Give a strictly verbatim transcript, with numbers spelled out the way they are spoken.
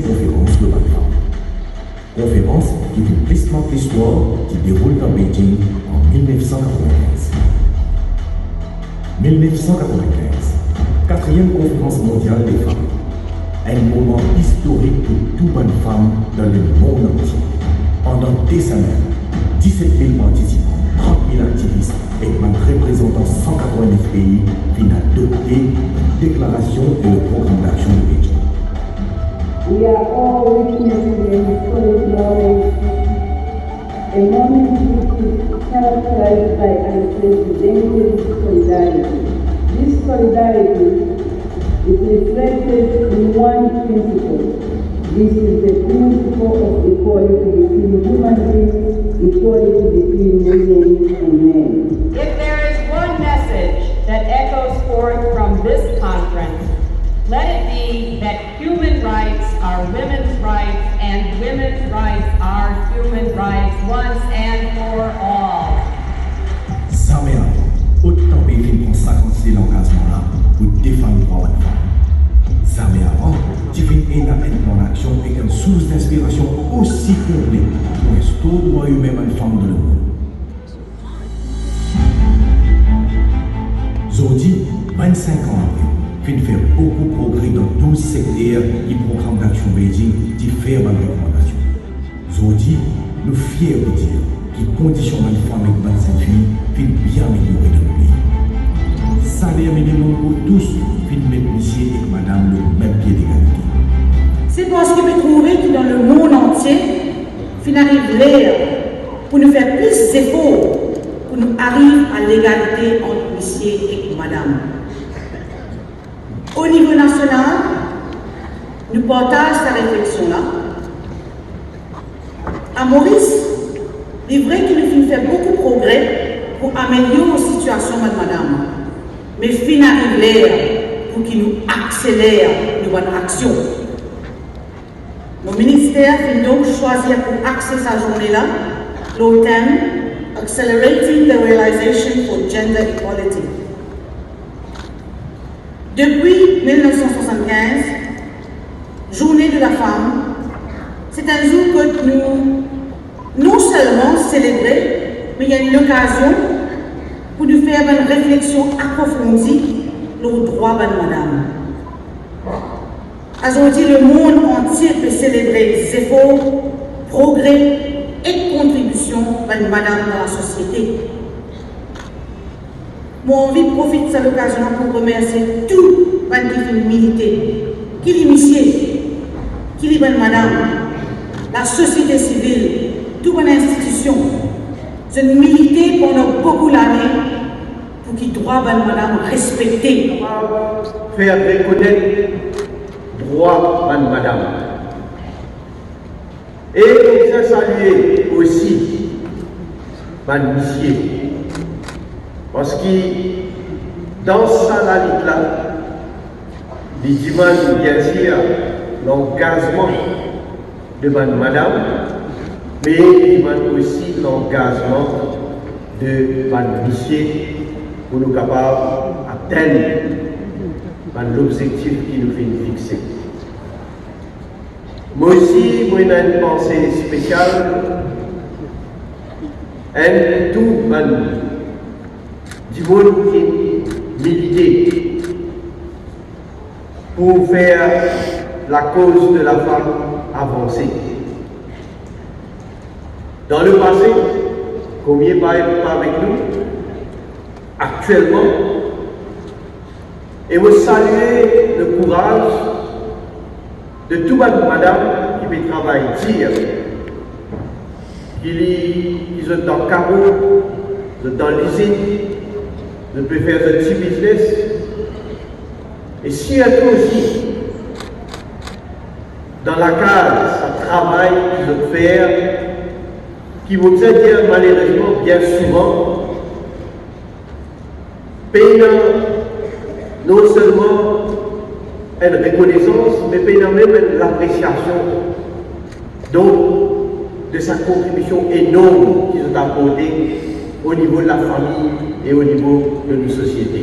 Konferans lor bann fam. Konferans ki finn plis mark listwar, ki deroul dan Beijing an mil nef san katrevinkinz. Mil nef san katrevinkinz, katriem Konferans Mondial de Fam. Enn moman istorik pou tou bann fam dan lemond antie. Pandan de semenn, diset mil partisipan, trant mil aktivis ek bann reprezantan san katrevinef pei finn adopte bann deklarasion e le program daksion de Beijing. We are all witnessing a historic moment, a moment which is characterized by unprecedented solidarity. This solidarity is reflected in one principle. This is the principle of equality between human beings, equality between women and men. If there is one message that echoes forth from this conference, let it be that human rights are women's rights and women's rights are human rights once and for all. Zame avan, otan pei finn pran sa kantite langazman la pou defann drwa bann fam. Zame avan ti finn ena enn plan daksion ek enn sours dinspirasion osi konplet pou restore drwa imin bann fam dan lemond. Zordi, vennsink an apre, finn fer boukou progre dan douz sekter ki program daksion Beijing ti fer bann rekomandasion. Zordi, nou fier pou dir ki kondision bann fam ek bann zennfi finn bien ameliore dan nou pei. Saler minimem pou tous finn met misie ek madam lor mem pie legalite. Se parski mo trouve ki dan lemond antie, finn ariv ler pou nou fer plis zefor pou nou ariv a legalite ant misie ek madam. O nivo nasional, nou partaz sa refleksion la. A Moris, li vre ki nou finn fer boukou progre pou amelior sitiasion bann madam, me finn ariv ler pou ki nou akseler nou bann aksion. Mo minister finn donk swazir pou axe sa zourne la lor tem Accelerating the Realization for Gender Equality. Depi mil nef san swasannkinz, Journée de la Femme, se enn zour kot nou non selman selebre, me li enn lokazion pou nou fer bann refleksion aprofondi lor drwa bann madam. Azordi, lemond antie pe selebre zefor, progre ek kontribision bann madam dan lasosiete. Mo anvi profit sa lokazion la pou remersie tou bann ki finn milite, ki li misie, ki li bann madam, lasosiete sivil, tou bann institision. Zot milite pandan boukou lane pou ki drwa bann madam respekte. Fer rekonet drwa bann madam. E mo bizin salie osi bann misie, parski dan sa lalit la, li dimann, biensir, langazman de bann madam, me li dimann osi langazman de bann misie pou nou kapav atenn bann lobzektif ki nou finn fixe. Mo osi, mo ena enn panse spesial enn tou bann dimoun ki milite pou fer lakoz de lafam avanse. Dan lepase, komie pa, pa avek nou, aktielman, e mo salie lekouraz de tou bann madam ki pe travay dir, ki li, ki zot dan karo, zot dan lizinn, zot pe fer zot ti biznes, e sirtou osi dan lakaz, sa travay ki zot fer, ki mo bizin dir malerezman bien souvan, pena non selman enn rekonesans, me pena mem enn lapresiasion, donk, de sa kontribision enorm ki zot aporte o nivo de lafami e o nivo de nou sosiete.